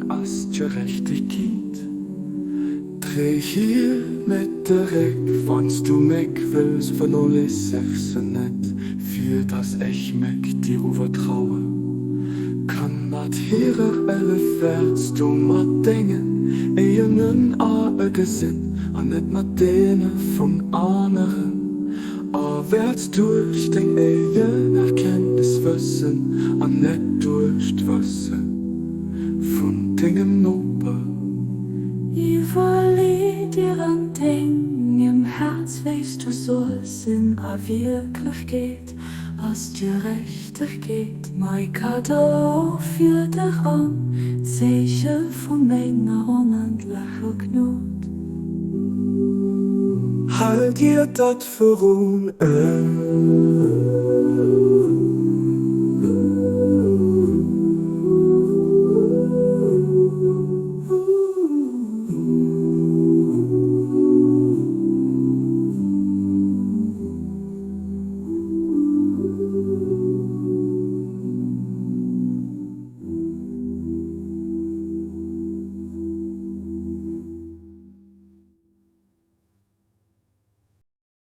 ass d'Gerechtegkeet. Dréi hir net de Réck, wann s du mech wëlls, vernoléisseg se net, fir dass ech mech dir uvertraue kann. Mat hirer Hëllef wäerts du mat dengen eegenen Ae gesinn, an net mat deene vun aneren, a wäerts duerch deng eegen Erkenntnis wëssen, an net duerch d'Wësse vun dengem Noper. Iwwerlee dir an dengem Häerz, wéi s du solls sinn a Wierklechkeet ass d'Gerechtegkeet mäi Cadeau fir dech an d'Zeeche vu menger onendlecher Gnod. Hal dir dat virun Aen.